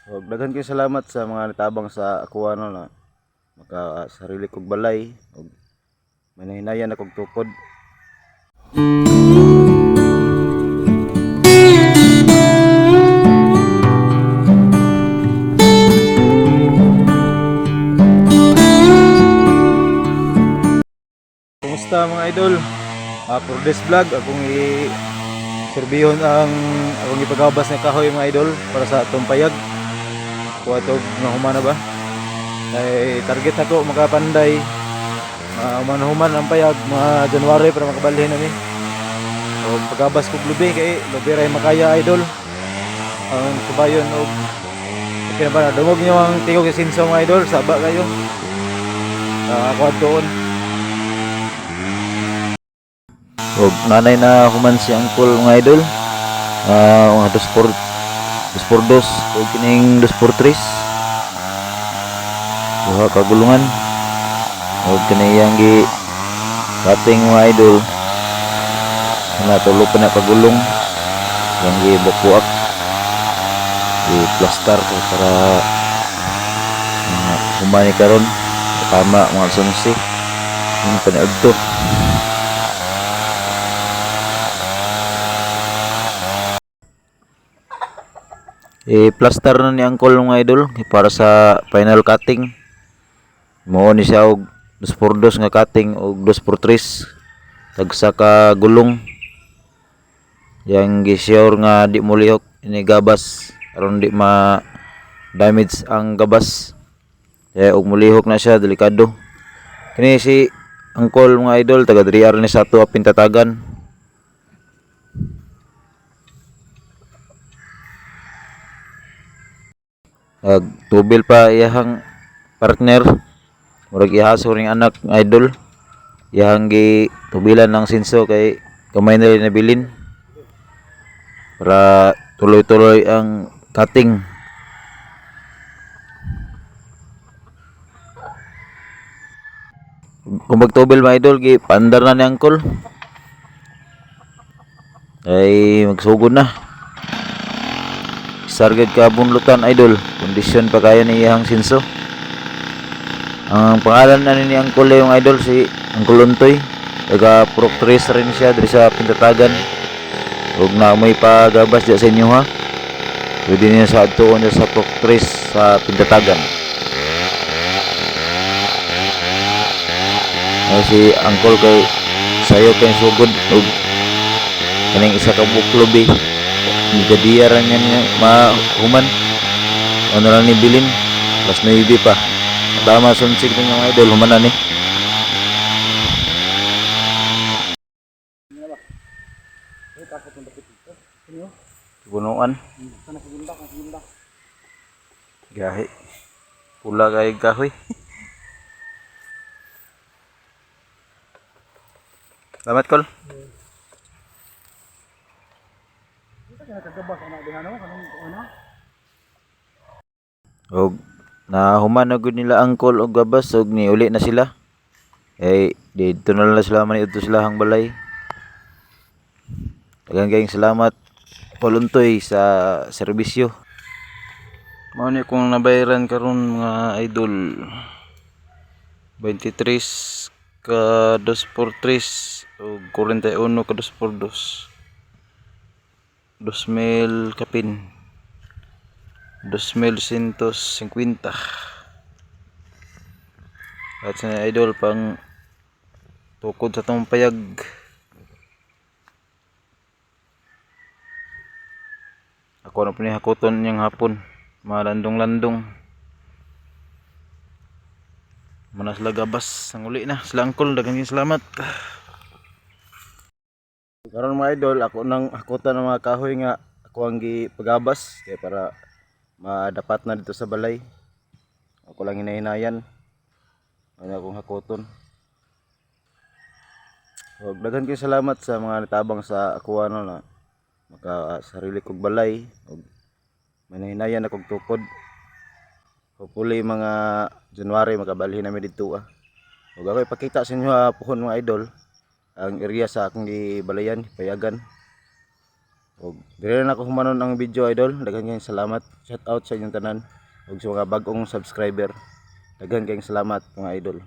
Og daghan kaayo salamat sa mga nitabang sa akoa, no, na maka sarili kog balay og manahinayan akong tukod. Kumusta, mga idol? For this vlog, akong i serbihon ang akong ipagabas nga kahoy, mga idol, para sa atong payag. Kuha to nga human na ba? Kay target nako makapanday human ang payag mga January para makabalhin nami. O pagabas kog lubi kay lubi ra makaya, idol. Ang kabayon og okay na ba na dungog niyo ang tingog sa sinso, mga idol, saba kayo. Ako adtoon. Og nanay na human si Uncle, mga idol. Mga dos por dos por dos og kining dos por tres. Duha ka gulungan. Og kini iyang gi cutting, mga idol. Na tulo pa na kagulong. Yang gi bukuak. Gi plaster kay para mga humani karon tama mga sunsi. Yung paniadto. I-plaster na ni Uncle, mga idol, para sa final cutting. Mao ni siya og 2x2 nga cutting og 2x3, tagsa ka gulong. Yang gi-sure nga di mo lihok ini gabas aron di ma damage ang gabas. Kaya og mulihok na siya, delikado. Kini si Uncle, mga idol, taga diri ni sa ato Pintatagan. Nagtubil pa iyahang partner. Murag ihaso ring anak, idol. Iyahang gi tubilan ng sinso kay kamay na rin nabilin. Para tuloy-tuloy ang cutting. Kung magtubil, mga idol, gi paandar na ni Uncle. Ay magsugod na. Sargad ka bunlutan, idol. Kondisyon pa kaya ni iyang sinso. Ang pangalan na ni Uncle yung idol si Uncle Untoy. Taga Purok 3 rin siya diri sa Pintatagan. Ug na may pagabas diya sa inyo ha. Pwede niya sa adtuon diya sa Purok 3 sa Pintatagan. Ay, si Uncle kay sayo kay sugod ug kaning isa ka buok lubi. Gadiya ra niya niya mahuman. Ano lang ni bilin, plus 9 pa. Tama sunsig ninyo, mga idol, human na ni. Punuan. Gahi. Pula kay kahoy. Salamat, Kol. Og nahuman na gud nila Uncle og gabas og niuli na sila. Eh didto na lang sila maniudto sila hang balay. Daghang kayong salamat, Koluntoy, sa serbisyo. Mao ni akong nabayaran karon, mga idol. 23 ka 2x3 og 41 ka 2x2. 2,000 kapin. 2,150. At sa idol pang tukod sa tong payag. Ako na po ni hakuton niyang hapon. Malandong-landong. Muna sila gabas. Ang uli na. Sila Uncle. Daghang salamat. Karon, mga idol, ako nang hakutan ng mga kahoy nga ako ang gipagabas kay para madapat na dito sa balay. Ako lang hinahinayan. Ano akong hakuton. So, daghan kaayo salamat sa mga nitabang sa akoa, no, na maka sarili kog balay ug manahinayan akong tukod. Hopefully mga January makabalhin nami didto ah. Ug ako ipakita sa inyo puhon, mga idol, ang area sa akong gibalayan, payagan. Ug dire na ako humanon ang video, idol. Daghan kayong salamat. Shout out sa inyong tanan ug sa mga bag-ong subscriber. Daghan kayong salamat, mga idol.